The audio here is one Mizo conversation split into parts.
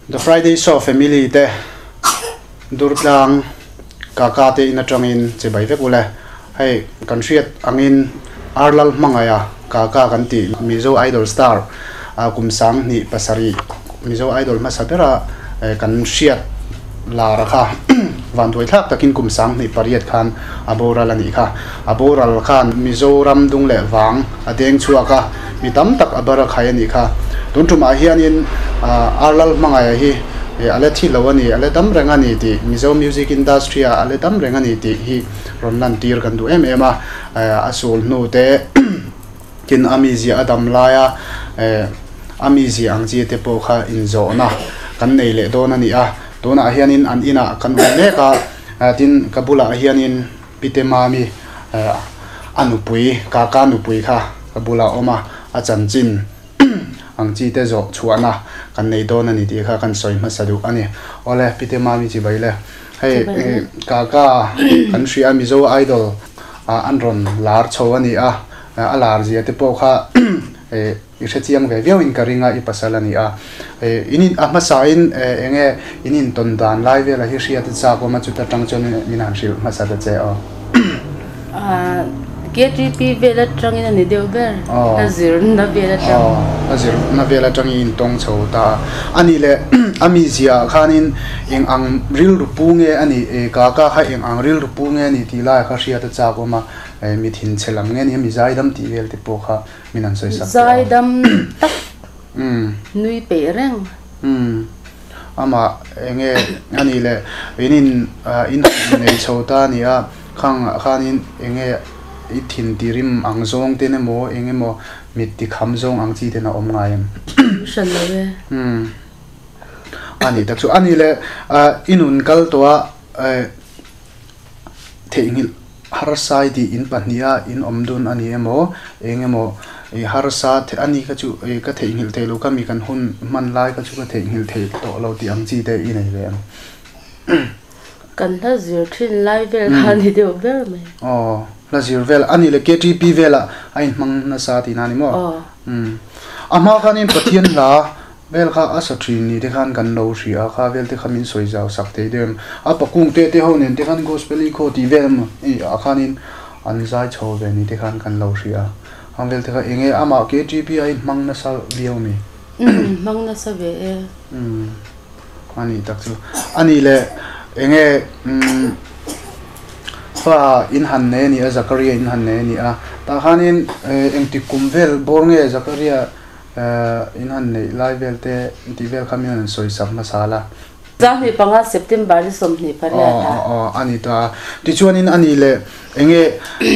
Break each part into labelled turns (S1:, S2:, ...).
S1: The Friday Show family te Durtlang Kaka te in atangin chibai vek ule. Hei kan hriat angin Arlal hmangaia Kaka kan tih Mizo Idol star kum 2007 Mizo Idol hmasa bera kan hriat lar a kha vanduai thlak takin kum 2008 khan a boral a nih kha. A boral khan Mizoram dung leh vang a deng chhuak a, mi tam tak a bar a khai a nih kha. Tun tumah hianin Arlal hmangaia hi a la thi lo a ni, a la dam reng a ni tih Mizo music industry ah a la dam reng a ni tih hi rawn lantir kan duh em em a. A sul hnu te tin a mizia a dam laia a mizia ang chi te pawh kha inzawhna kan nei leh dawn a ni a. Tunah hianin an inah kan awm mek a, tin ka bulah hianin Pite Mami a nupui, Kaka nupui kha ka bulah a awm a, a chanchin ang chi te zawh chhuahna kan nei dawn a ni tih kha kan sawi hmasa duh a ni. Awle, Pite Mami chibai le. Hei, Kaka kan hria a, Mizo Idol an rawn lar chho a ni a, a lar zia te pawh kha I hre chiang ve viau in ka ring a, i pasal a ni a. In in a hmasa in eng nge in intawn dan lai vela hi hriat a chak awm a, chuta tang chuan min han hrilh hmasa ta che aw.
S2: KTP vel atangin a ni deuh ber, a zirna vel atang.
S1: Aw, a zirna vel atangin in tawng chho ta a. A nih leh a mizia ah khanin eng ang rilru pu nge a nih, kaka kha eng ang rilru pu nge a nih tih lai kha hriat a chak awm a, mi thinchhe lam nge ni a, mi zaidam tih vel te pawh kha. Min an sawi sak teh a.
S2: Zaidam tak nui peih reng.
S1: Umm amah enge a nih leh in in in han nei chho ta a ni a, khang ah khanin enge i thin ti rim ang zawng ten emaw eng emaw mit ti kham zawng ang chi ten a awm ngai em?
S2: Hran lo e.
S1: Umm a nih tak chu a nih leh i nun kal tawh a Theihnghilh harsai tih in pahniha in awm dun a ni emaw, eng emaw i harsa a ni kha chu i ka theihnghilh thei lo, ka mi kan hun hman lai kha chu ka theihnghilh thei tawh lo tih ang chi te i nei ve ang.
S2: Kan hla zir thin lai vel kha a ni deuh ber mai.
S1: Aw, hla zir vel a ni le KTP velah a inhmang nasa tihna a ni maw?
S2: Aw.
S1: A hma khanin Pathian hla Vel kha a sa thin ni te khan kan lo hria a, kha vel te kha min sawi zau sak thei deuh em? A pakung te te ho nen te khan gospel i khaw tih vel emaw i ah khanin an zai chho ve ni te khan kan lo hria a, ang vel te kha eng nge amah KTP a in hmang nasa viau mi?
S2: Umm hmang nasa ve e.
S1: Umm a nih tak chu. A nih leh eng nge umm fa in han nei a ni a, Zakaria in han nei a ni a, tah khanin engtik kum vel bawr nge Zakaria In han neih lai vel te tih vel kha min han sawi sak hmasa la.
S2: 25 September ni 28 a.
S1: Aw aw a ni ta. Tichuanin a ni leh eng nge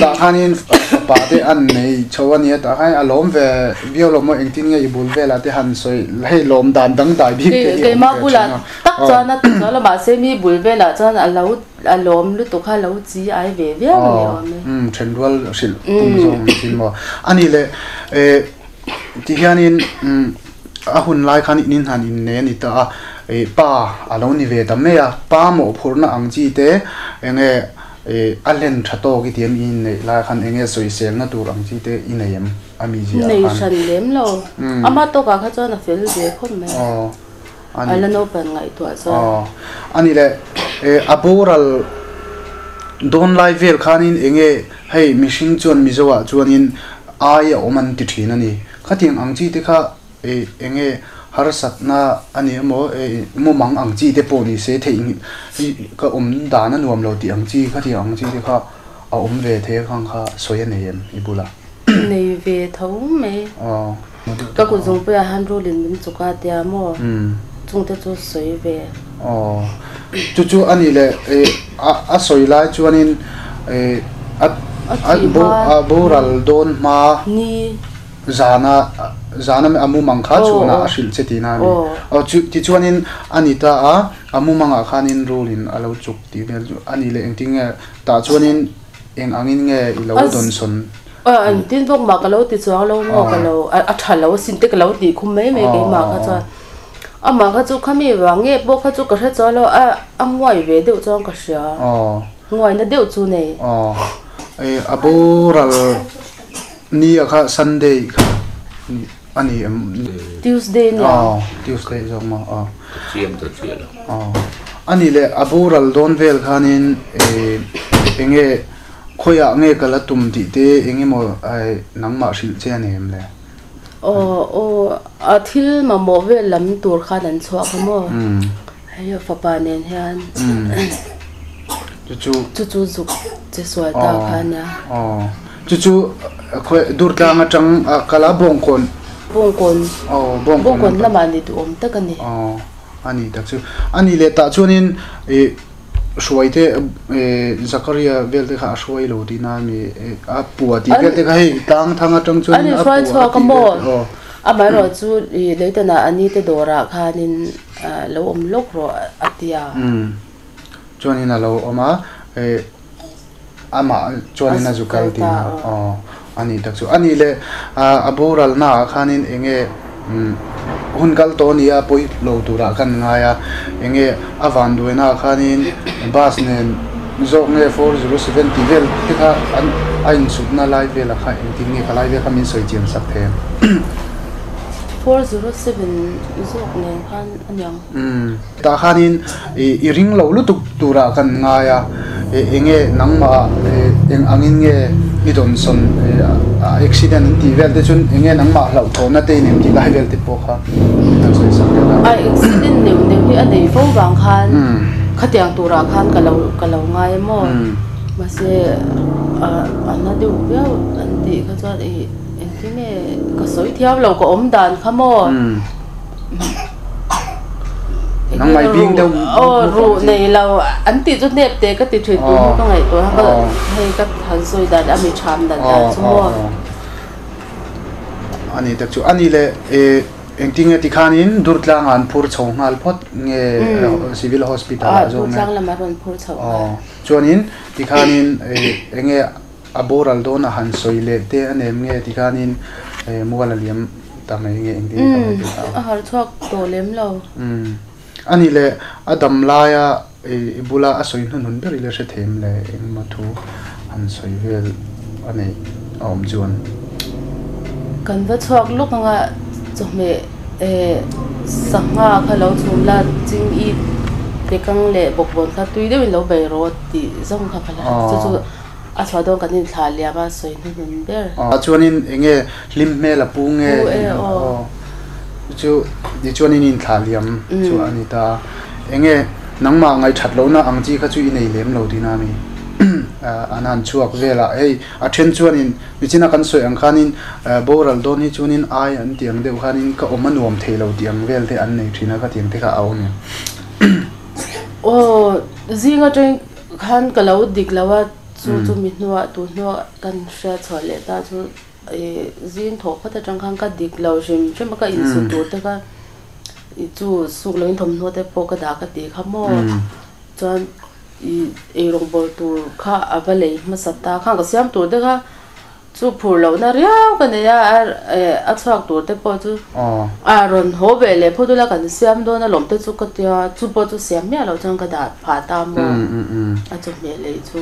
S1: tah khanin fapa te an nei chho a nia tah khan a lawm ve viau lo maw engtin nge i bul velah te han sawi hei lawm dan dangdai bik te hi awm ve
S2: Keimah bulah tak chuan a ti chuan lo mahse mi bul velah chuan a lo a lawm lutuk kha lo chi ai ve viau a ni awm e.
S1: Aw thenrual hrilh tum zawng ang chin maw. A ni leh Ti hianin a hun lai khan in inhan innei a ni ta a, ih pa a lo ni ve ta mai a, pa mawhphurhna ang chi te eng nge ih a hlen tha tawk i ti em i inneih lai khan eng nge sawiselna tur ang chi te i nei em a mi ziah
S2: khan? Nei hran lem lo, ama tawkah kha chuan a fel ve khawp mai.
S1: Aw
S2: a ni. A la naupan ngaihtuah chuan.
S1: Aw a ni le, ih a boral dawn lai vel khanin eng nge hei mihring chuan Mizo ah chuanin Ai a awm an ti thin a ni. Khatiang ang chi te kha eh eng nge harsatna a ni emaw eh mumang ang chi te pawh ni se theih hi ka awm dan a nuam lo tih ang chi khatiang ang chi te kha a awm ve thei a khang kha sawi a nei em i bulah?
S2: Nei ve tho mai.
S1: Aw.
S2: Ka kut zungpuiah han rulin min chuk a tia maw chungte chu sawi ve.
S1: Aw. Chu chu a nih leh eh a a sawi lai chuanin eh a a bo a boral dawn hma
S2: ni
S1: zana zana a mumang kha chhunah a hrilh che tihna a ni. Aw chu tichuanin a ni ta a, a mumangah khanin rulin a lo chuk tih vel chu a nih leh engtin nge tah chuanin Eng angin nge i lo dawn sawn?
S2: An tin bawk mah ka lo ti chuang lo maw ka lo a tha lo asin te ka lo tih khum mai mai keimah kha chuan amah kha chu khami vang nge pawh kha chu ka hre chuang lo a a nguai ve deuh chuan ka hria nguaina deuh chu nei.
S1: Aw a boral ni a kha Sunday kha. a ni em?
S2: Tuesday nia.
S1: Aw, Tuesday zawk maw? Aw.
S3: Ka chiang ta chiah lo.
S1: Aw. A nih leh a boral dawn vel khanin eng nge khawiah nge ka la tum tih te eng emaw nangmah hrilh che a ni em le?
S2: Aw, aw, a thil mamawh vel lam tur khan an chhuah kha maw? Hei a fapa nen hian
S1: Chu chu.
S2: Chu chu zuk che sual ta kha nia.
S1: Aw, chu chu khawi Durtlang atang a kal a Bawngkawn.
S2: Bawngkawn.
S1: Aw, Bawngkawn.
S2: Bawngkawn lamah ni duhawm tak a ni.
S1: Aw, a ni tak chu. A ni leh tah chuanin ih hruai te ih Zakaria vel te kha a hruai lo tihna a mi a pua tih vel te kha hei tlang thang atang chuanin a pua a tih vel te aw.
S2: Amaherawh chu ih leitanah a ni te dawrah khanin lo awm lawk rawh a ti a.
S1: Umm chuanin a lo awm a eh amah chuanin a zu kal tih a aw a nih tak chu. A nih leh a boral naah khanin eng nge umm hun kal tawh a nia pawi lo turah khan ngai a eng nge a vanduainaah khanin bus nen zawk nge 407 tih vel te kha an a insutna lai velah kha engtin nge ka lai vel kha min sawi chian sak thei ang.
S2: 407 zawk nen khan a niang.
S1: Umm tah khanin i ring lo lutuk turah kan ngai a, eng nge nangmah eng angin nge i dawnsawn accident an tih vel te chuan eng nge nangmah hlauhthawhna te in engtih lai vel te pawh kha kan sawi sak vel a.
S2: A accident neuh neuh hi a nei fo vang khan khatiang turah khan ka lo ka lo ngai a maw mahse a na deuh viau an tih kha chuan i Engtin nge ka sawi thiam lo ka awm dan kha maw?
S1: Nang mai bing deuh
S2: aw ruh nei lo an tih chu hnep te ka ti thin tun hi ka ngaihtuah a hei ka han sawi dan a mi tham dan dan chu maw?
S1: Ani tak chu ani le e engtin nge tikhanin Durtlangah an phur chho nghal phawt nge Civil Hospital ah zawk nge?
S2: Durtlang lamah rawn phur chho nghal.
S1: Chuanin tikhanin enge A boral dawn a han sawi leh te a nem nge ti khanin mual a liam ta mai nge engtin nge ka hmu ta.
S2: A harh chhuak tawh lem lo.
S1: Umm. A nih leh a dam laia i bula a sawi hnunhun ber i la hre thei em le engemaw thu han sawi vel a neih a awm chuan.
S2: Kan va chhuak lawk anga chawhmeh sangha kha lo chhum la ching i tekang leh bawkbawn kha tui deuhin lo bei rawh tih zawng kha ka la hre chu chu. A chhuah dawn kan inthlah liam a sawi hnuhnun ber.
S1: A chuanin eng nge hlim hmel a pu nge?
S2: Pu e aw.
S1: Chu tichuanin inthlah liam chu a ni ta a. Eng nge nangmah ngaihthat lohna ang chi kha chu i nei lem lo tihna a mi? An han chhuak vel a, hei a then chuanin nichina kan sawi ang khanin boral dawn hi chuanin ai an tih ang deuh khanin ka awm a nuam thei lo tih ang vel te an nei thin a, khatiang te kha a awm em?
S2: Aw zing atang Khan ka lo dik lo a, chu chu mi hnuah tu hnuah kan hriat chhuah leh ta chu ih zing thawh phawt atang khan ka dik lo hrim hrim a, ka insut tur te kha ih chu suk lo in thawmhnaw te pawh ka dah ka ti kha maw chuan ih eirawngbawl tur kha a va lei hmasa ta khan ka siam tur te kha. Chu phur lohna riau ka nei a, a chhuak tur te pawh chu a rawn haw ve leh phawt ula kan siam dawn a lawm te chu ka tia, chu pawh chu siam miah loh chuan ka dah phah ta maw a chawhmeh lei chu.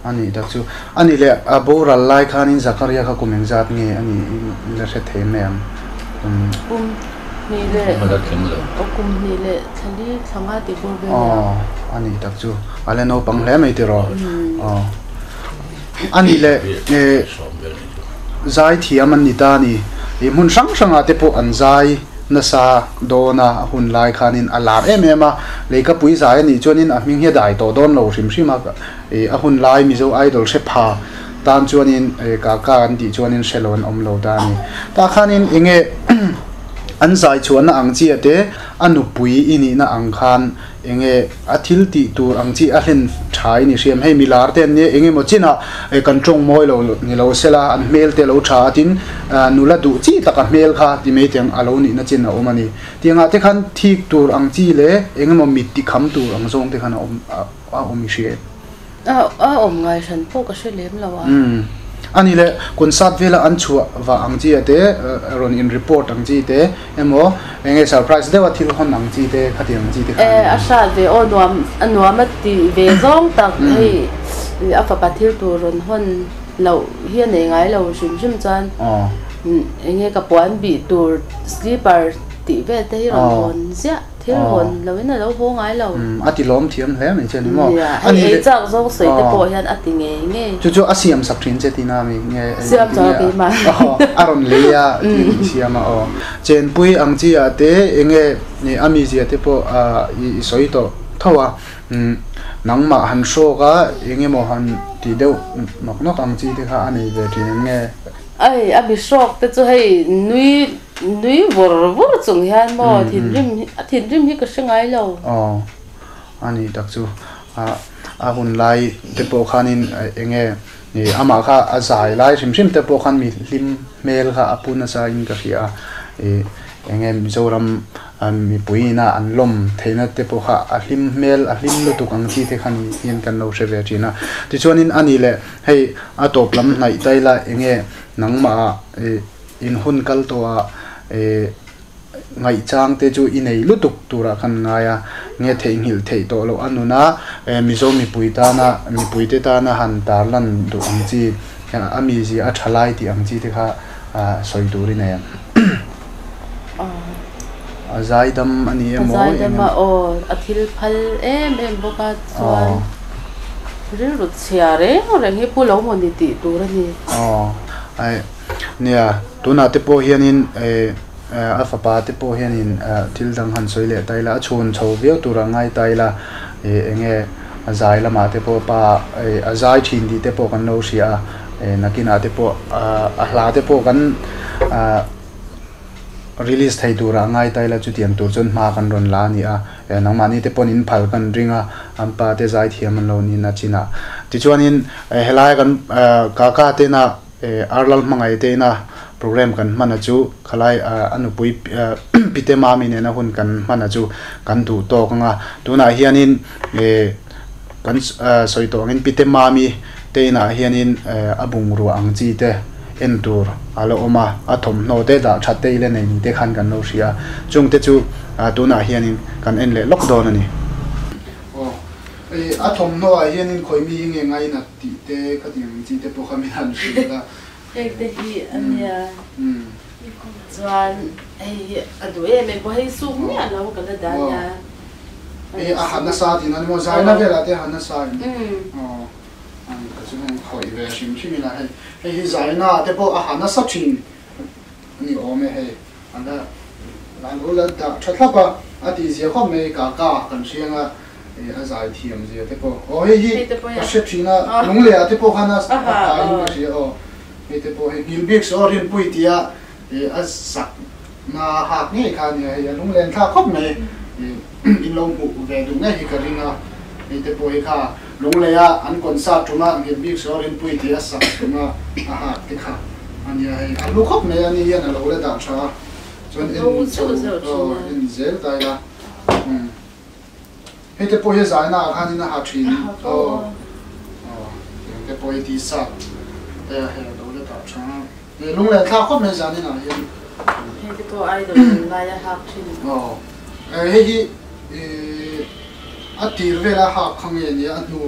S1: A nih tak chu. A nih leh a boral lai khanin Zakaria kha kum engzat nge a nih i la hre thei mai ang? Kum.
S2: Kum hnih leh.
S3: Kum a la tling lo.
S2: Aw kum hnih leh thla li thla nga tih bur vel nia.
S1: Aw a nih tak chu. A la naupang hle mai tiraw? Aw. A nih leh zai thiam an ni ta a ni. Ih hmun hrang hrangah te pawh an zai nasa dawn a, a hun lai khanin a lar em em a. Leikapui zai a nih chuanin a hming hi a dai tawh dawn lo hrim hrim a. Ih a hun lai Mizo Idol hre pha tan chuanin kaka an tih chuanin hre lo an awm lo ta a ni. Tah khanin eng nge an zai chhuahna ang chiah te a nupui i nihna ang khan Eng nge a thil tih tur ang chi a hlen tha i ni hriam? Hei milar te an nia, eng emaw chinah kan tawng mawi lo ni lo sela, an hmel te a lo tha a, tin nula duh chi taka hmel kha ti mai tiang a lo nihna chin a awm a ni. Tiangah te khan thik tur ang chi leh eng emaw mit ti kham tur ang zawng te khan a awm a awm i hria em?
S2: A awm ngai hran pawh ka hre lem lo a.
S1: A ni le, concert vela an chhuah vah ang chi a te, rawn in report ang chi te emaw eng nge surprise deuha thil hawn ang chi te khatiang ang chi te kha a ni.
S2: E, a hrat ve aw nuam a nuam a tih ve zawng tak hei a fapa thil tur rawn hawn loh hi a nei ngai lo hrim hrim chuan. Enge ka puan bih tur slipper tih vel te hi rawn hawn ziah, thil hawn lo in a lo haw ngai lo.
S1: A ti lawm thiam hle mai che ni maw?
S2: Nia, hei ei chak zawng sawi te pawh hian a ti ngei ngei.
S1: Chu chu a siam sak thin che tina mi nge?
S2: Siam chau keimah.
S1: A rawn lei a ti siam a aw. Chenpui ang chi ah te enge a mizia te pawh i sawi tawh tho a. Nangmah han hrawk a engemaw han ti deuh nawk nawk ang chi te kha a nei ve thin em nge?
S2: Ai, a mi hrawk te chu hei nui nui vawr vawr chung hian maw thinrim hi a thinrim hi ka hre ngai lo.
S1: Aw, a nih tak chu. A a hun lai te pawh khanin enge amah kha a zai lai hrim hrim te pawh khan mi hlim hmel kha a pu nasa in ka hria a. Ih enge Mizoram Mipui ina an lawm theihna te pawh kha a hlim hmel, a hlim lutuk ang chi te kha ni hian kan lo hre ve thin a. Tichuanin a ni leh hei a tawp lam hnaih ta ila enge nangmah ah in hun kal tawh ah ngaihchang te chu i nei lutuk turah khan ngai a, nge theihnghilh theih tawh loh a nun a, Mizo mipui tana mipuite tana han tarlan duh ang chi, a mizia a tha lai tih ang chi te kha sawi tur i nei ang. A zaidam a ni emaw?
S2: A zaidam a aw, a thil phal em em bawk a chuan rilru chhia reng reng hi pu lo maw ni tih tur a ni.
S1: Aw, ai nia tunah te pawh hianin a fapa te pawh hianin thil dang han sawi leh ta ila a chhun chho viau tur a ngai ta ila eng nge a zai lamah te pawh pa a zai thin tih te pawh kan lo hria a nakinah te pawh a hla te pawh kan. Release thei turah ngai ta ila chutiang tur chuan hma kan rawn la a ni a, nangmahni te pawn in phal kan ring a, an pa te zaithiam an lo nin a chin ah. Tichuanin helai kan kaka tena Arlal hmangaih te ina program kan hman a chu khalai a nupui Pite Mami nena hun kan hman a chu kan duh tawk ang a, tunah hianin kan sawi tawh angin Pite Mami te inah hianin a bungrua ang chi te en tur a la awm a, a thawmhnaw te dah that te ila nei ni te khan kan lo hria a, chung te chu tunah hianin kan en leh lawk dawn a ni. Aw, a thawmhnaw ah hianin khawi mi hi nge ngainat tih te khatiang ang chi te pawh kha min han hrilh a.
S2: Heng te hi a nia, chuan hei hi a duh em em pawh hei suk miah lo ka la dah nia.
S1: Hei a ha nasa tihna a ni maw, zaina velah te a ha nasa em? Aw. Ka chu heng khawih ve hrim hrim ila hei hei hi zaina te pawh a ha nasa thin a ni awm e hei an la la lo la dah tha thlap a a tih zia khawp mai kaka kan hriang a a zai thiam zia te pawh aw hei hi ka hre thin a lungleh ah te pawh khan a tha in ka hria aw hei te pawh hei nghilh bik saw rinpui tia a sak na hak ngei kha a nia hei a lunglen thlak khawp mai in lo hmuh ve duh ngei hi ka ring a hei te pawh hi kha Lungleia an concert tuma nghilh bik saw Rinpui tih a sak tuma a hak te kha a nia hei a hlu khawp mai a ni hian a lo la dah tha a chuan en chho aw en zel ta ila umm hei te pawh hi zaina ah khanin a ha thin aw aw tiang te pawh hi tih sak te a hei a lo la dah tha a hei lunglen thlak khawp mai zanin ah hian
S2: hei te pawh idol in lai a hak thin
S1: aw hei hi ih. A tir vel a hak kha nge nia a hnu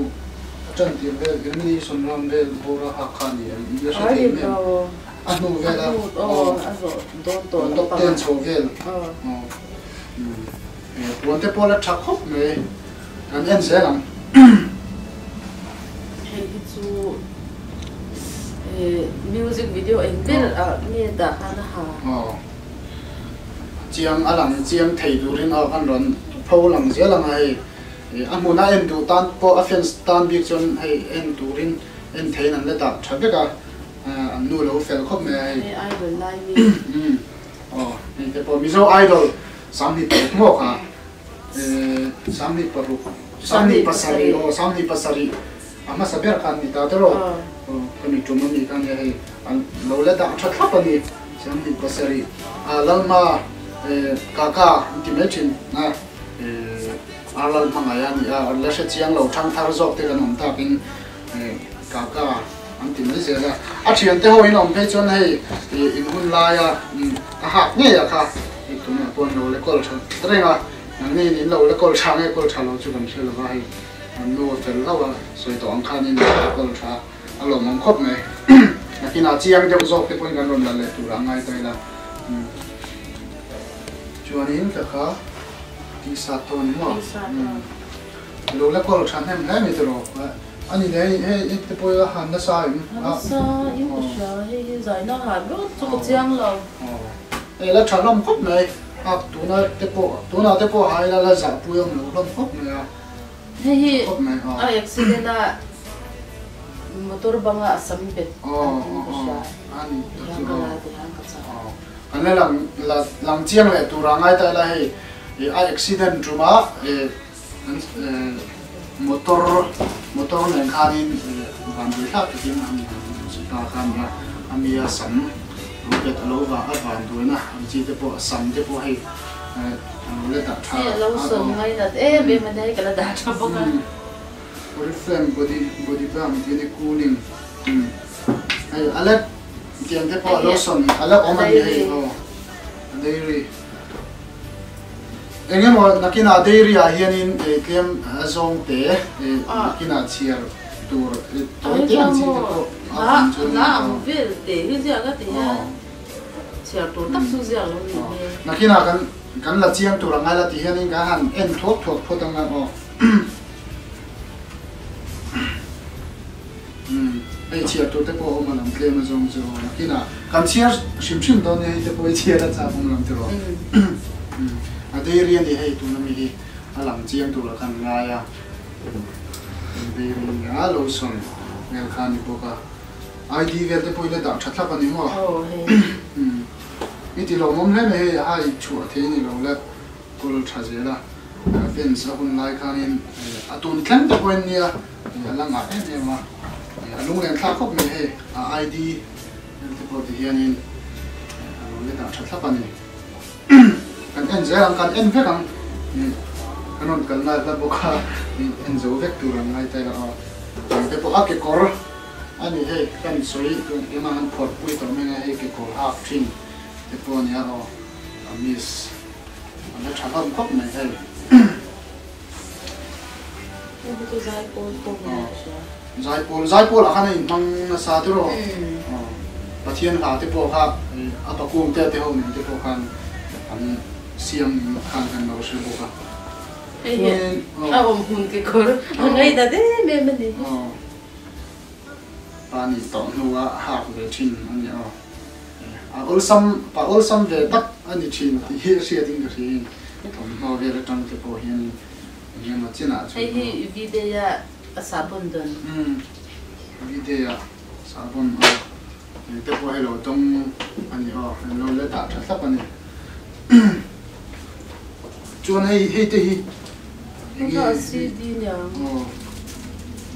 S1: a tan tir vel elimination round vel bawr a hak kha a ni em i la hre thei em a hnu vel a aw top ten chho vel aw puan te pawh la tha khawp mai kan en zel ang.
S2: Hei hi chu music video eng ber ah nge dah khan a ha.
S1: Chiang a lang chiang thei turin a kan rawn pho lang zel ang a hei a hmuna en duh tan pawh a fans tan bik chuan hei en turin en theiin an la dah tha vek a an nu lo fel khawp mai a hei.
S2: Hei idol lai mi.
S1: Aw hei te pawh Mizo idol 26 maw kha 26 27 aw 27 a hmasa ber khan ni ta tiraw aw ka mi tum ami kha nia hei an lo la dah tha thlap a ni 27 a lalma kaka an ti mai thin a ar lal hmangaih a ni a la hre chiang lo thang thar zawk te kan awm takin kaka an ti mai zel a a thian te ho in awm phei chuan hei in hun laia a hak ngei a kha tunah pawh an lo la kawl tha reng a nangni in lo la kawl tha nge kawl tha lo chu kan hre lova hei. An nu a fel hlauh a, sawi tawh ang khanin a kawl tha a lawmawm khawp mai. Nakinah chiang deuh zawk te pawhin kan rawn la leh tur a ngai ta ila. Chuanin ka kha tihsat tawh a ni maw? Lo la kawl tha hnem hle mai tiraw? A ni le hei hei te pawh hi a han nasa em?
S2: A nasa in ka hria hei hi zaina han rawt chu ka chiang lo.
S1: Hei la tha hlawm khawp mai a tuna te pawh tunah te pawh hai la la zahpui awm lo hlawm khawp mai a.
S2: Hei hi a accident a motor banga a sam bet an tin ka hria. Tihian ka la tihian ka chak.
S1: Kan la lang la lang chiang leh tur a ngai ta ila hei a accident ṭuma motor motor nen khanin vanduai thlak takin an su ta kha a ni a, a mi a sam lo bet a lo vah a vanduaina ang chi te pawh sam te pawh hei a lo la dah tha
S2: a lo sawn ngainat em em a nia hei ka la dah tha bawk a.
S1: Oriflame body body balm tih a ni cooling hei a la tiang te pawh a lo sawn a la awm a ni hei aw a dairy. Eng emaw nakinah dairy ah hianin tlem a zawng te nakinah chhiar tur tawi te ang chi te pawh a awm chuan
S2: hla ang vel te hi ziak a ti hian chhiar tur tak chu ziak lo ni hmel.
S1: Nakinah kan kan la chiang tur ang ngaila ti hianin kan han en thuak thuak phawt ang a aw. Hei chhiar tur te pawh a awm a lam tlem a zawng chu nakinah kan chhiar hrim hrim dawn nia hei te pawh i chhiar a chak awm lam tiraw a dairy a ni hei tuna mi hi a lang chiang tur a kan ngai a dairy a nia lotion vel kha a ni bawk a ID vel te pawh i la dah tha thlap a ni maw i ti lawmawm hle mai hei a hai chhuah thei a ni lo le. Kawl tha zel a, fence a hun lai khanin a tun thleng te pawhin nia a la ngah em em a, a lunglen thlak khawp mai hei a ID te pawh ti hianin a lo la dah tha thlap a ni. Kan en zel ang, kan en vek ang, kan rawn kalna hla bawk a en zo vek tur an ngai ta ila aw. Eng te pawh a kekawr a ni hei kan sawi tunah han phawrh pui tawh mai a hei kekawr hak thin te pawh a nia aw. A miss a la tha hlawm khawp mai hei.
S2: Hei hi chu zaipawl pawh ni a hria.
S1: Zaipawl, zaipawl ah khan a inhmang nasa tiraw? Pathian hla te pawh kha a pakung te te ho nen te pawh khan an siam khan kan lo hre bawk a.
S2: Hei hi a awm hmun kekawr a ngaihdat em em a ni.
S1: Pa nih tawh hnua hak ve thin a ni aw. A awlsam, pa awlsam ve tak a ni thin tih hi a hriat in ka hria in thawmhnaw vel atang te pawh hian in engemaw chinah chuan
S2: Hei hi V-day a a sahbawn dawn.
S1: Umm V-day a sahbawn aw. Eng te pawh hei lo tawng a ni aw, an lo la dah tha thlap a ni. Chuan hei hei te hi eng nge
S2: CD niang.
S1: Aw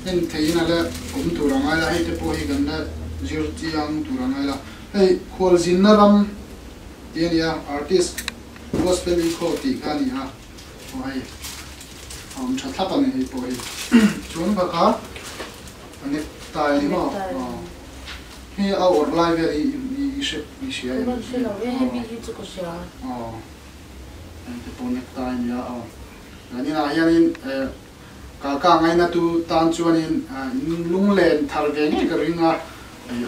S1: en theiin a la awm tur a ngai la, hei te pawh hi kan la zir chiang tur a ngai la. Hei khualzinna ram tih a ni a, artist gospel echo tih kha a ni a, aw hei a awm tha thlap a ni hei pawh hi. Chuan kha kha a necktie a ni maw? Aw hei a awrh lai vel hi i hre i hria em?
S2: Ka hre lo e, hemi hi chu ka hria.
S1: Aw. Heng te pawh necktie a nia aw. Kan inah hianin kalka ngainatu tan chuanin in lunglen thar ve ngei ka ring a,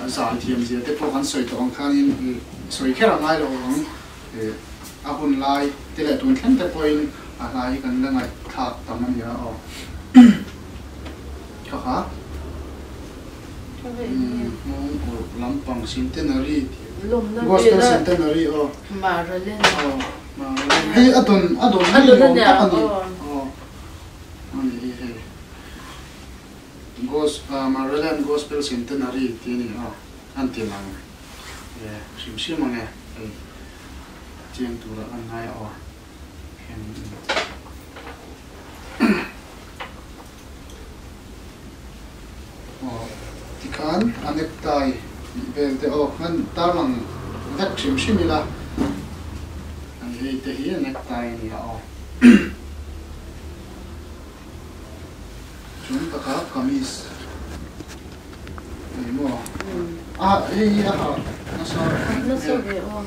S1: a zai thiam zia te pawh kan sawi tawh ang khanin sawi kher a ngai lo ang. A hun lai te leh tun thleng te pawhin a hla hi kan la ngaihthlak tam a nia aw. Ka ha. Nghawng awrh lampang centenary gospel centenary aw.
S2: Maralen.
S1: Aw Maralen. Hei a dawn a dawn ngei ni awm tak a ni. Aw a ni hi hei. Gos Maralen gospel centenary tih a ni aw an ti lang e hrim hrim ang e hei chiang turah kan ngai aw. Aw tikhan a necktie tih vel te aw khan tarlang vek hrim hrim ila an hei te hi a necktie a ni a aw chung taka kamis a ni maw a hei hi a ha nasa
S2: nasa ve aw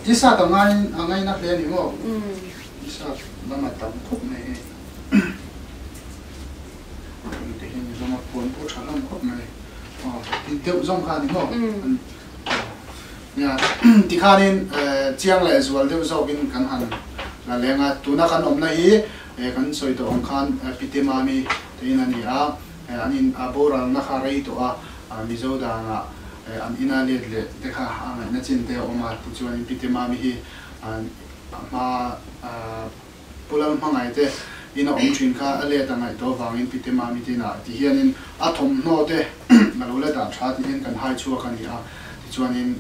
S1: T-shirt a ngai a ngaina hle a ni maw? T-shirt lam a tam khawp mai hei. deuh zawng kha a ni maw? Nia, tikhanin chiang leh zual deuh zawkin kan han la leng a, tuna kan awmna hi kan sawi tawh ang khan Pite Mami te in a ni a, an in a boralna kha rei tawh a, Mizo danah an ina let leh te kha a ngaihna chin te a awm a, tichuanin Pite Mami hi a hma Pu Lalhmangai te in a awm thin kha a let a ngaih tawh avangin Pite Mami te inah ti hianin a thawmhnaw te a lo la dah tha ti hian kan hai chhuak a ni a, tichuanin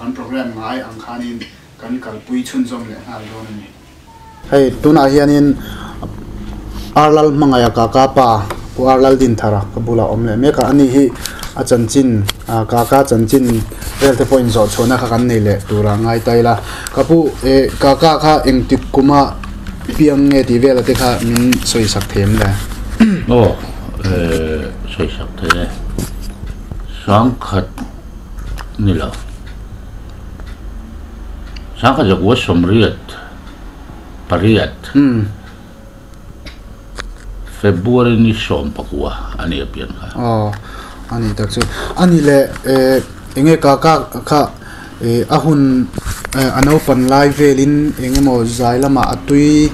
S1: kan program ngai ang khanin kan kalpui chhunzawm leh nghal dawn a ni. Hei tunah hianin Ar Lalhmangaia kaka pa Pu Ar Laldinthara ka bulah awm leh mek a, ani hi a chanchin kaka chanchin vel te pawh inzawh chhuahna kha kan nei leh turah ngai ta ila. Ka pu eh kaka kha engtik kuma piang nge tih vela te kha min sawi sak thei em le?
S3: Aw eh sawi sak thei e. Sangkhat ni lo. Sangkhat zakua sawmriat pariat February ni 19 a ni a pian kha.
S1: Aw a ni tak chu. A ni le eh enge kaka kha eh a hun eh a naupan lai velin eng emaw zai lamah a tui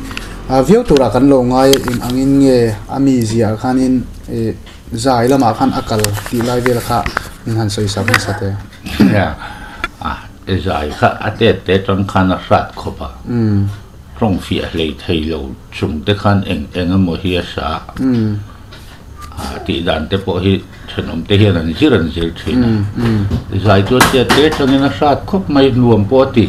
S1: viau turah kan lo ngai eng angin nge a mi ziah khanin eh zai lamah khan a kal tih lai vel kha min han sawi sak nasa te.
S3: A zai kha a tet te tang khan a hrat khawp a. Tawng fiah hlei thei lo chung te khan eng eng emaw hi a sa a tih dan te pawh hi thenawm te hian an zir an zir thin a. Zai chu a chiat te atangin a hrat khawp mai nuam pawh a ti.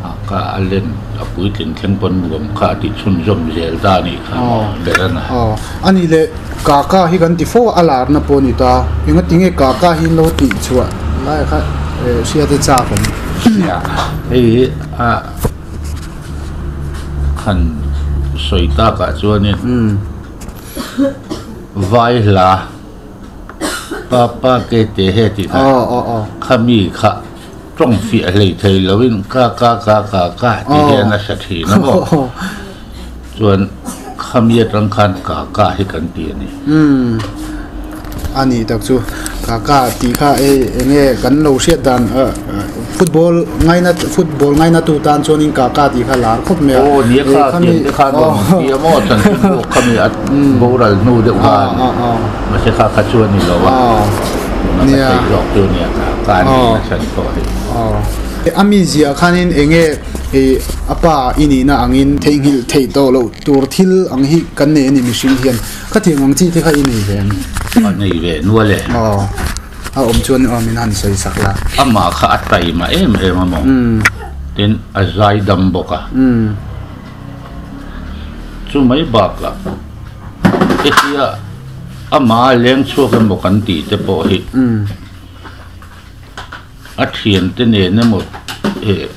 S3: A ka a len a puitling thleng pawn nuam kha a ti chhunzawm zel ta a nih kha ber a na.
S1: A nih leh kaka hi kan ti fo a larna pawh a ni ta. Engatinge kaka hi an lo tih chhuah lai kha hriat a chak awm.
S3: Hei hi a. Han sawi takah chuanin vai hla pa pa ke te he tih kha khami kha tawng fiah hlei thei loin ka ka ka ka ka tih hian a hre thin a maw chuan khami atang khan ka ka hi kan ti a ni.
S1: A nih tak chu kaka tih kha hei eng nge kan lo hriat dan football ngaina football ngaina tu tan chuanin kaka tih kha lar khawp mai a.
S3: Aw nia kha tiang te khan rawn ti a maw chanchin pawh khami a boral hnu deuh khan mahse kha kha chu a ni lo a tuna ka theih zawk chu nia kaka a nih nasa ni pawh hei.
S1: A mizia khanin eng nge a pa i nihna angin theihnghilh theih tawh loh tur thil ang hi kan nei a ni mihring hian. Khatiang ang chi te kha i nei ve em?
S3: A nei ve nual e.
S1: Aw, a awm chuan aw min han sawi sak la.
S3: Amah kha a taima em em a maw? Tin, a zai dam bawk a. Chu mai bakah hetia amah a leng chhuak emaw kan tih te pawh hi a thiante nen emaw eh.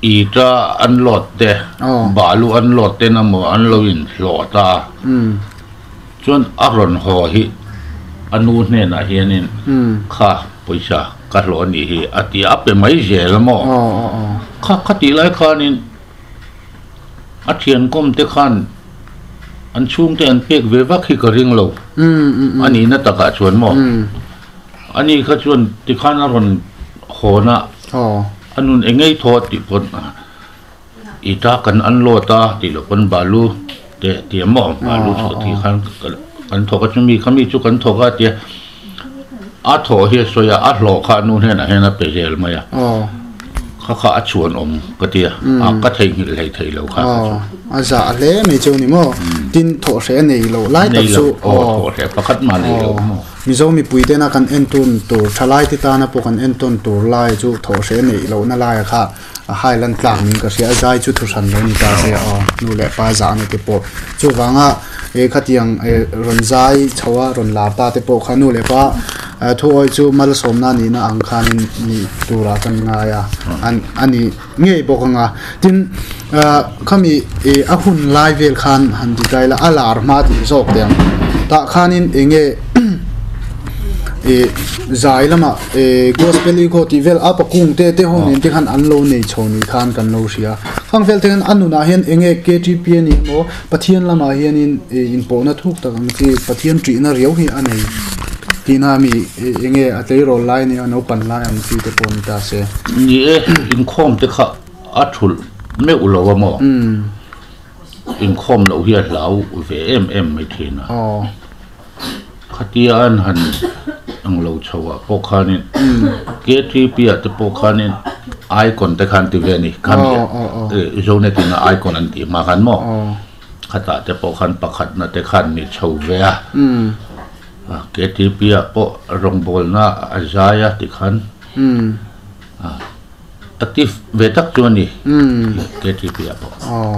S3: Ita an lawt te, balu an lawt ten emaw an lo inhlawh ta. Chuan a rawn haw hi a nu hnenah hianin kha pawisa ka hlawh a nih hi a ti a, a pe mai zel a maw? Kha khatih lai khanin a thiankawm te khan an chhungte an pek ve vak hi ka ring lo a nihna takah chuan maw? Ani kha chuan tikhan a rawn hawn a. A nun eng ngei thaw tih pawn i ta kan an lawt a tih loh pawn balu te a ti a maw balu chu tih khan kan thawk a chumi kha mi chu kan thawk a tia a thawh hi a sawi a a hlawh kha a nu hnenah hian a pe zel mai a kha kha a chhuan awm ka ti a a ka theihnghilh hlei thei lo kha kha chu
S1: a zah hle mai chu ni maw tin thawh hreh a nei loh lai tak chu
S3: aw thawh hreh pakhat mah nei lo maw.
S1: Mizo mipuitena kan entawn tur, thalaite tana pawh kan entawn tur lai chu thawhhreh neih lohna laia kha a highland tlak niin ka hria a, zai chu thuhran lo ni ta se aw, nu leh pa zahna te pawh. Chuvanga eh khatiang eh rawn zai chho a rawn lar ta te pawh kha nu leh pa thuawi chu malsawmna nihna ang khanin nih turah kan ngai a, a ni ngei bawk ang a. Tin, khami eh a hun lai vel khan han ti ta ila a lar hma tih zawk teh ang. Tah khanin eng nge eh zai lamah eh gospel i khaw tih vel a pakung te te ho nen te khan an lo nei chho ni khan kan lo hria. Khang vel te khan a nunah hian eng nge KTP a ni emaw Pathian lamah hianin eh inpawhna thuk tak ang chi Pathian ṭihna riau hi a nei. Tihna mi enge a tleirawl lai ania naupan lai ang chi te pawh ni ta se.
S3: Ni e, inkhawm te kha a thulh meuh lo a maw? Inkhawm loh hi a hlau ve em em mai thin a. Khatia an han ang lo chho ah pawh khanin KTP ah te pawh khanin icon te khan ti ve a ni. Khami Zonet in a icon an tih hma khan maw? Khatah te pawh khan pakhatna te khan ni chho ve a. KTP ah pawh rawngbawlna a zai a tikhan active ve tak chu a ni KTP ah pawh.
S1: Aw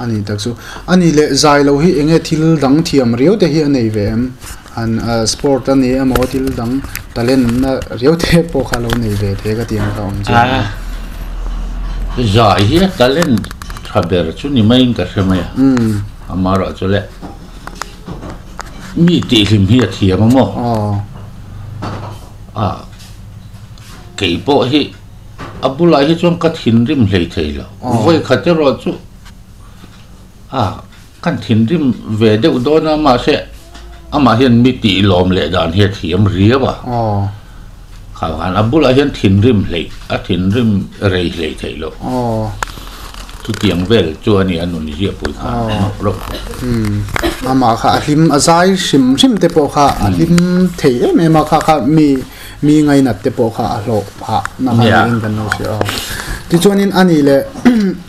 S1: a ni tak chu. A ni leh zai lo hi enge thil dang thiam riau te hi a nei ve em? Han sport a ni emaw thil dang talent na riau te pawh kha lo nei ve thei ka tih ang kha awm chiang a.
S3: Zai hi a talent tha ber chu ni maiin ka hre mai a. Amaherawhchu le. Mi tihhlim hi a thiam a maw? A, kei pawh hi a bulah hi chuan ka thinrim hlei thei lo. Vawi khat erawh chu a, kan thinrim ve deuh dawn a, mahse amah hian mi tihlawm leh dan hi a thiam riau a. Kha khan a bulah hian thinrim hleih a thinrim rei hleih theih loh. Chutiang vel chu a ni a nun ziah pui kha hnawk reuh tawh.
S1: Amah kha a hlim a zai hrim hrim te pawh kha a hlim thei em em a kha kha mi mi ngainat te pawh kha a hlawh phah na kha niin kan lo hria a. Tichuanin a nih leh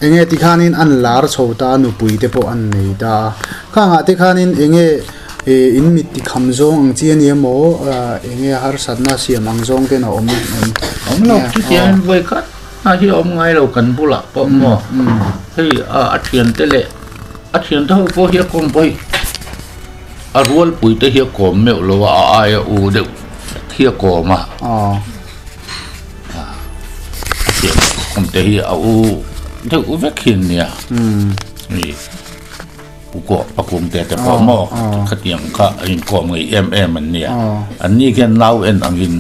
S1: enge tikhanin an lar chho ta a nupui te pawh an nei ta a. Khangah te khanin enge Ih in mit ti kham zawng ang chi a ni emaw eng nge harsatna siam ang zawng ten a awm em?
S3: Awm lo chutiangin vawi khat hna hi a awm ngai lo kan bulah pawh maw hei a thiante leh a thiante ho pawh hi a kawm pawh hi a rualpui te hi a kawm meuh lo a a aia u deuh hi a kawm a a thiante kawm te hi a u deuh vek hi an nia. Pu Kawh Pakung te te pawh maw khatiang kha a inkawm ngei em em an nia. An ni khian nau en angin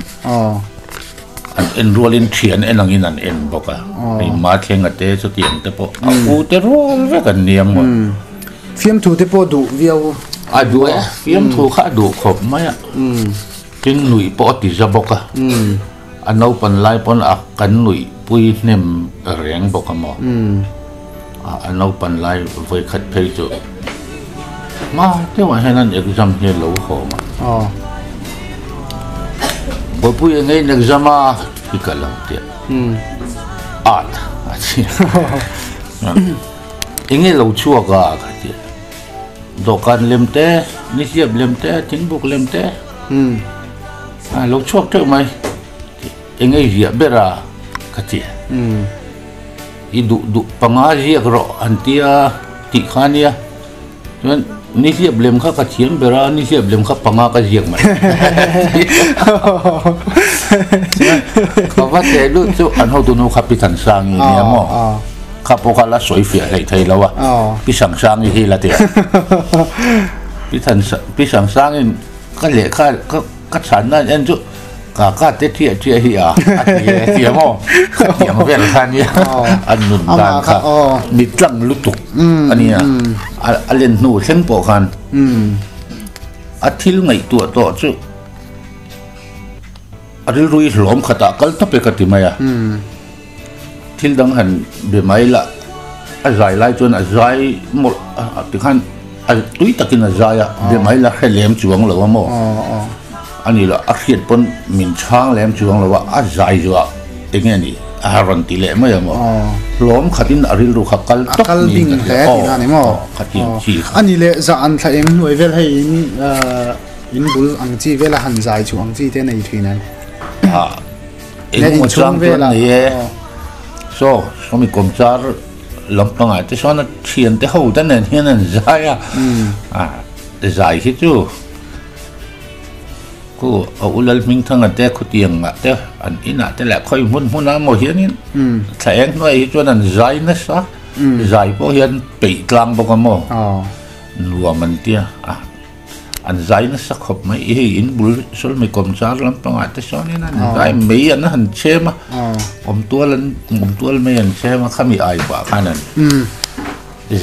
S3: an en rualin thian en angin an en bawk a. Hei Mathlenga te chutiang te pawh a u te rual vek an nia maw.
S1: Fiamthu te pawh duh viau.
S3: A duh e, fiamthu kha a duh khawp mai a. Tin nuih pawh a ti za bawk a. A naupan lai pawn a kan nuih pui hnem reng bawk a maw? A naupan lai vawi khat phei chu hma deuhah hian an exam hi a lo hawm a. Bawlpui eng nge in exam a hi ka lo ti a. Art a ti a. Eng nge lo chhuak a ka ti a. Dawhkan lem te, nihliap lem te, thingbuk lem te a lo chhuak teuh mai. Eng ei ziah ber a ka ti. I duh duh panga ziak rawh an tia tih kha ania. Chuan nihliap lem kha ka thiam ber a, nihliap lem kha panga ka ziak mai. Chuan ka va teh lut chu an hotu nu kha Pi Thansangi nia maw? Kha pawh kha la sawi fiah hleih thei lo a, Pi Sangsangi hi la ti a. Pi Than Pi Sangsangin ka lehkha ka ka chhanna an en chu ka ka te ṭiah ṭiah hi a a ti e ti a maw? Khatiang vel kha nia a nun dan kha mi tlang lutuk a nia a len hnu thleng pawh khan a thil ngaihtuah tawh chu a rilru hi hlawm khatah kal tawp e ka ti mai a. Thil dang han be mai la, a zai lai chuan a zai mawlh a tikhan a tui takin a zai a, be mai la hre lem chuang lo a maw? A ni lo, a hriat pawn min chhang lem chuang lo a, a zai zuah eng nge ni a rawn ti leh mai a maw? Hlawm khatin a rilru kha kal tawp niin ka hria aw, khatiang chi kha.
S1: A ni leh zah an thla eng hnuai vel hei in in bul ang chi vela han zai chu ang chi te nei thin em?
S3: Engemaw chang chuan nei e. Saw, sawmi kawmchar lampangah te sawn a thiante ho te nen hian an zai a. A zai hi chu khu a u Lalhmingthanga te khutiangah te an inah te leh khawi hmun hmunah emaw hianin thla eng hnuaiah hi chuan an zai nasa. Zai pawh hian peih tlang bawk a maw? Nuam an tia a. An zai nasa khawp mai i hei in bul sawlmi kawmchar lampangah te sawnin an zai mei an han chhem a awmtual an awmtual mei an chhem a khami ai pah khan an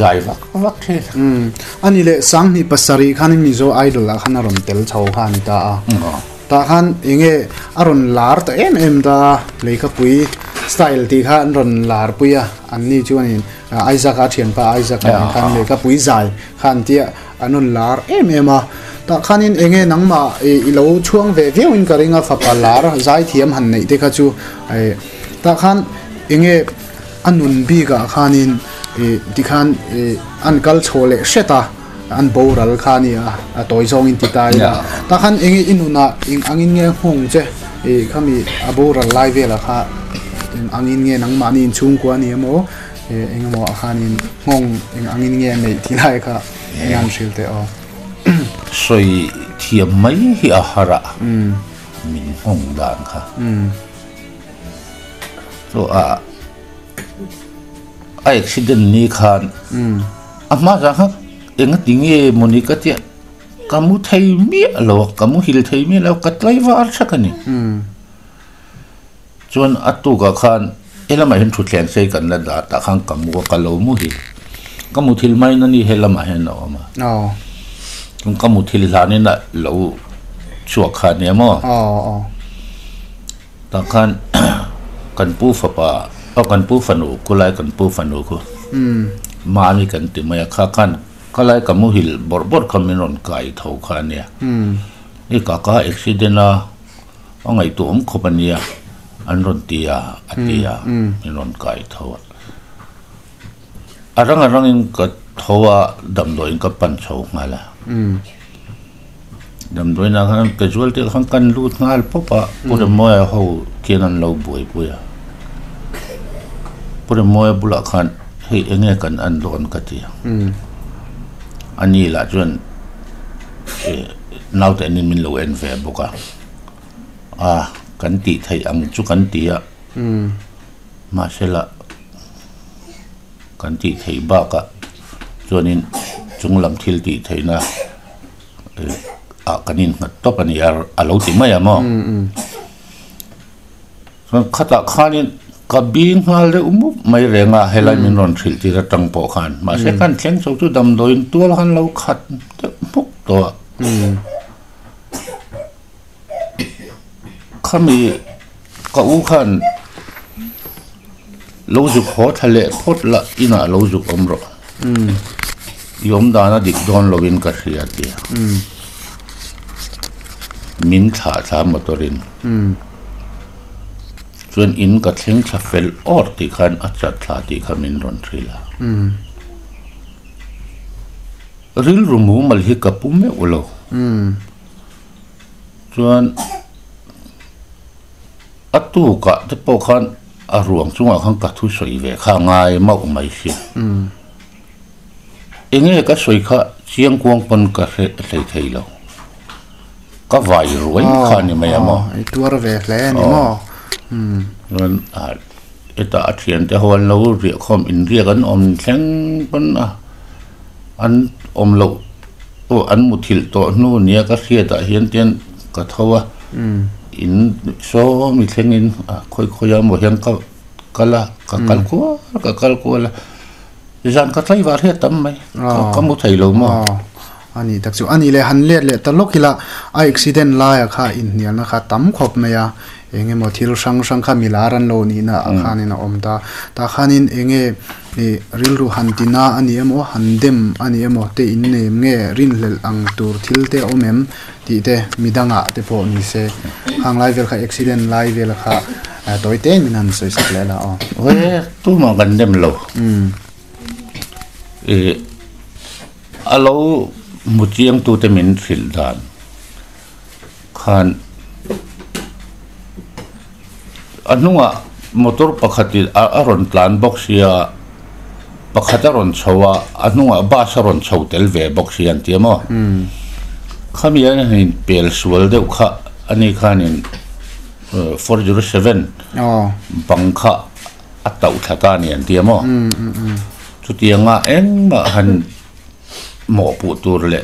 S3: zai vak vak thin.
S1: Ani leh Sanghnih pasarih khanin Mizo Idol ah khan a rawn tel chho kha a ni ta a. Tah khan enge a rawn lar ta em em ta a, Leikapui style tih kha an rawn lar pui a, an ni chuanin Isaac-a thianpa Isaac-a nen khan Leikapui zai kha an tia an rawn lar em em a. Tah khanin enge nangmah i lo chhuang ve viauin ka ring a, fapa lar zaithiam han neih te kha chu tah khan enge a nun bikah khanin tikhan an kal chho leh hret a. An boral kha a ni a, a tawi zawngin ti ta ila. Tah khan eng i nunah eng angin nge nghawng che? Ih khami a boral lai velah kha eng angin nge nangmahni inchhungkua a ni emaw eng emaw ah khanin nghawng eng angin nge a neih tih lai kha eng an hrilh teh aw.
S3: Sawi thiam mai hi a har a, min nghawng dan kha. Chu a. A accident ni khan a hma zan khan enga ti nge mawni ka tia ka mu thei miah lo a ka muhil thei miah lo ka tlai var thak a ni chuan a tukah khan helamah hian thutthleng sei kan la dah tah khan ka mu a ka lo muhil ka muthilh hmain a ni helamah hian a awm a chuan ka muthilh hlanin a lo chhuak kha a nia maw. Tah khan kan pu fapa aw kan pu fanu khulai kan pu fanu khu mami kan ti mai a kha khan khalai ka muhil bawrh bawrh kha min rawn kai tho kha a nia i kaka accident a a ngaihtuah awm khawp a nia an rawn ti a a ti a min rawn kai tho a a rang a rangin ka tho a damdawiin ka pan chho nghal a. Damdawiinah khan casualty ah khan kan lut nghal pawp a Pu Remawia ho khian an lo buaipui a Pu Remawia bulah khan hei eng nge kan en dawn ka ti a ani lah chuan ih naute anin min lo en ve bawk a a kan tih theih ang chu kan ti a mahse lah kan tih theih bakah chuanin chung lam thil tih theihna. ah kan innghat tawp a ni a a lo ti mai a maw chuan khatah khanin ka bing nghal deuh mup mai reng a helai min rawn hrilh tir atang pawh khan mahse khan thleng chho chu damdawiin tual khan lo khat deuh hmuk tawh a khami ka u khan lo zuk haw thla leh phawt la inah lo zuk awm rawh i awm dan a dik dawn lovin ka hria a ti a min thlah thla motor in chuan in ka thleng thla fel awr tih khan a chat thla tih kha min rawn hrilh a rilru mumal hi ka pu meuh lo chuan. A tukah te pawh khan a ruang chungah khan ka thu sawi ve kha a ngai mauh mai si. Enge ka sawi kha chiang kuang pawn ka hre hlei thei lo. Ka vai ruai kha a ni mai a maw?
S1: I tuar ve hle a ni maw?
S3: Chuan hetah a thiante ho an lo riah khawm inriak an awm thleng pawn a an awm loh aw an muthilh tawh hnu nia ka hriatah hian tian ka tho a. In sawmi thlengin a khawi khawi a maw hian ka kal a ka kal kual ka kal kual a zan ka tlai var hi a tam mai ka mu thei lo maw.
S1: A ni tak chu a ni leh han let leh ta lawk ila a accident laia kha inhnialna kha tam khawp mai a eng emaw thil hrang hrang kha milar an lo nihna ah khanin a awm ta tah khanin eng nge ih rilru han tina a ni emaw han dem a ni emaw te in nem nge rinhlelh ang tur thil te a awm em. Tih te mi dangah te pawh ni se hang lai vel kha accident lai vel kha tawi te min han sawi sak leh la aw.
S3: Ve tumah kan dem lo. Ih a lo hmu chiang tu te min hrilh dan khan a hnungah motor pakhat in a rawn tlan bawk sia pakhat a rawn chho a a hnungah bus a rawn chho tel ve bawk sia an ti a maw khami a in pel sual deuh kha ani khanin 407 bang kha a tauh thla ta a ni an ti a maw chutianga engmah han mawhpuh tur leh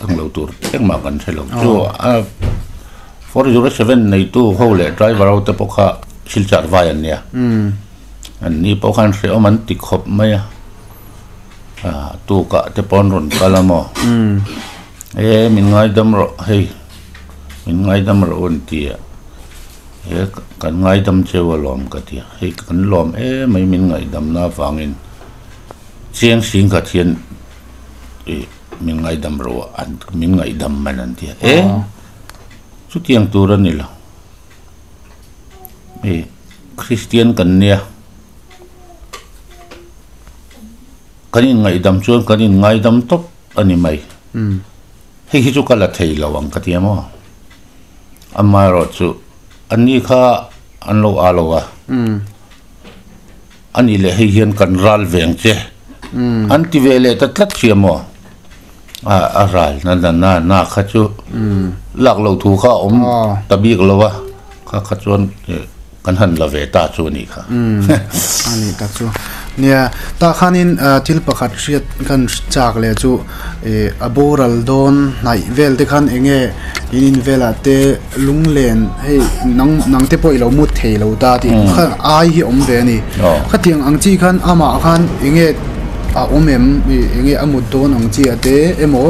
S3: ang lo tur engmah kan hre lo chu a 407 neitu ho leh driver ho te pawh kha silchar vai an nia an ni pawh khan hrehawm an ti khawp mai a ah tukah te pawh an rawn kal a maw e min ngaidam rawh hei. Min ngaidam rawh u an ti a, he kan ngaidam cheu alawm ka ti a, hei kan lawm em mai min ngaihdamna avangin chiang sing khat hian ih min ngaidam rawh u an min ngaihdam man an ti a, e chutiang tur a ni lo, ih Kristian kan nia. Kan inngaihdam chuan kan inngaidam tawp a ni mai. Hei hi chu ka la thei lo ang ka ti a maw? Amaherawhchu anni kha an lo a lo a, a nih leh hei hian kan ral ve ang che an ti ve leh ta tlat sia maw? A ral na na na na kha chu lak loh thu kha a awm ta bik lo a, kha kha chuan. Kan han la ve ta chu a nih kha.
S1: A nih tak chu. Nia, tah khanin thil pakhat hriat kan chak leh chu a boral dawn hnaih vel te khan eng nge in in velah te lunglen hei nang nang te pawh i lo mut thei lo ta tih kha ai hi awm ve a ni. Khatiang ang chi khan amah khan eng nge a awm em eng nge a mut dawn ang chi ah te emaw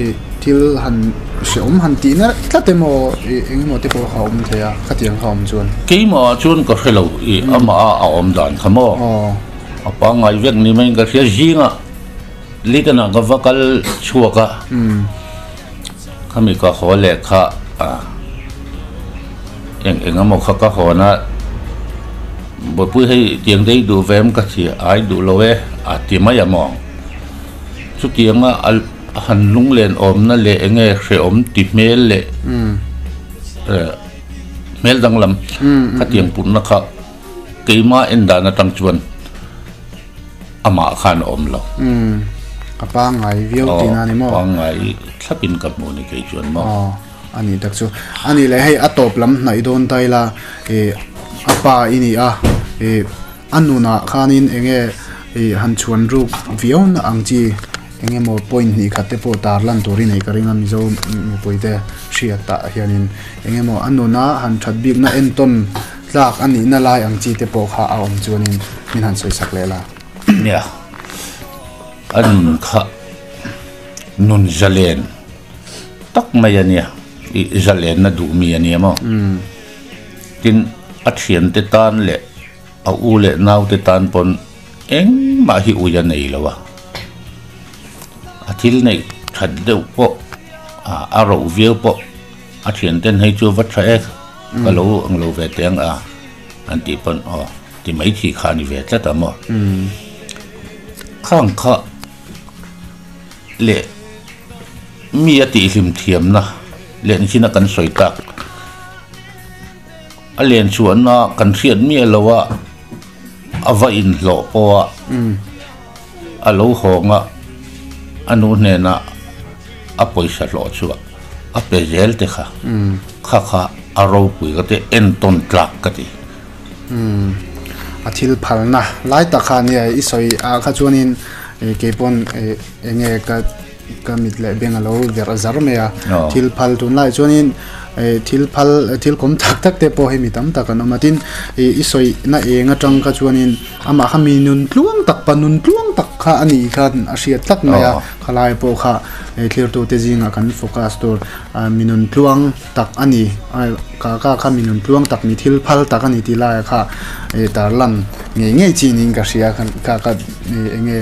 S1: ih thil han Hreawm han tih na tlat emaw ih eng emaw te pawh kha awm thei a, khatiang kha awm chuan.
S3: Keimah chuan ka hre lo ih amah a a awm dan kha maw? A pangngai vek ni maiin ka hria zingah Litan-ah ka va kal chhuak a, khami ka haw leh kha eng eng emaw kha ka hawn a, Bawihpui hei tiang te i duh ve em ka ti a, ai duh lo e a ti mai a maw? Chutianga a. A han lunglen awmna leh eng nge hrehawm ti hmel leh hmel danglam khatiang putna kha keima en dan atang chuan amah khan a awm lo.
S1: A pangngai viau tihna a ni maw?
S3: Pangngai thlapin ka hmu ni kei chuan maw?
S1: Aw, a nih tak chu. A nih leh hei a tawp lam hnaih dawn ta ila a pa i ni a, a nunah khanin eng nge han chhuan ruk viau na ang chi. Eng emaw point hnih khat te pawh tar lan turin ei ka ring a, Mizo mipui te hriat ah hianin eng emaw a nuna han that bikna entawn tlak a nihna lai ang chi te pawh kha a awm chuanin min han sawi sak leh la.
S3: Nia, a nun kha nun zalen tak mai a nia, ih zalenna duh mi a nia maw? Tin, a thiante tan leh a u leh naute tan pawn Engmah hi ui a nei lo a, a thil neih that deuh pawh a roh viau pawh a thianten hei chu va tha e ka lo ang lo ve teh ang a an tih pawn aw ti mai chi kha a ni ve tlat a maw. Khang kha leh mi a tihhlim thiamna leh nichina kan sawi tak. A len chhuahna kan hriat miah lo a, a va inhlawh pawh a, a lo hawng a, a nu hnenah a pawisa hlawh chu a pe zel te kha, kha kha a ropui ka ti, entawn tlak ka ti.
S1: A thil phalna lai tak kha nia i sawi ah kha chuanin keipawn eng nge ka Ka mit leh beng a lo verh zar mai a, thil phal tunlai chuanin thil phal thil kawm tak tak te pawh hei mi tam tak an awm a, tin i sawi na eng atang kha chuanin amah kha mi nun tluang tak pa nun tluang tak kha a nih khan a hriat tlat mai a, khalai pawh kha thirtute zingah kan focus tur mi nun tluang tak a ni ka ka kha mi nun tluang tak mi thil phal tak a ni tih laiah kha tarlan ngei ngei chi niin ka hria ka ka eng nge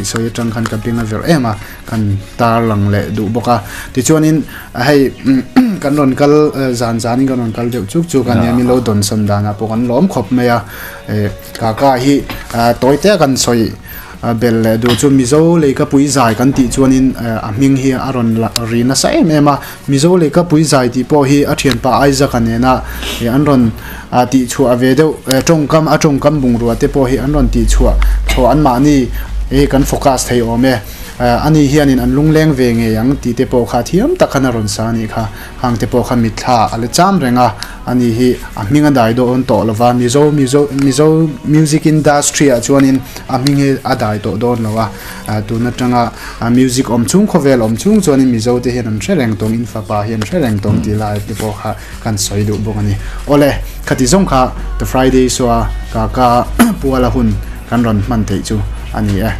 S1: sawi atang khan ka beng a verh em a kan tarlang leh duh bawk a tichuanin hei kan rawn kal zan zanin kan rawn kal deuh chuk chuk a nia min lo dawnsawn danah pawh kan lawm khawp mai a ka ka hi tawi te a kan sawi. A bel leh duh chu Mizo Leikapui Zai kan tih chuanin a hming hi a rawn ri nasa em em a. Mizo Leikapui Zai tih pawh hi a thianpa Isaac-a nena an rawn tihchhuah ve deuh tawngkam a tawngkam bungrua te pawh hi an rawn tihchhuah chhuah anmahni hi kan focus thei awm e. Ani hianin an lungleng ve ngei ang tih te pawh kha thiam tak khan a rawn sa a nih kha. Hang te pawh kha mitthla a la cham reng a, ani hi a hming a dai dawn tawh lova, Mizo Mizo Mizo music industry ah chuanin a hming hi a dai tawh dawn lo a, tun atanga music awm chhung khawvel awm chhung chuanin Mizo te hian an hre reng tawng, in fapa hi an hre reng tawng tih lai te pawh kha kan sawi duh bawk a ni. Awle, khati zawng kha The Friday Show a ka ka puala hun kan rawn hman theih chu a ni e.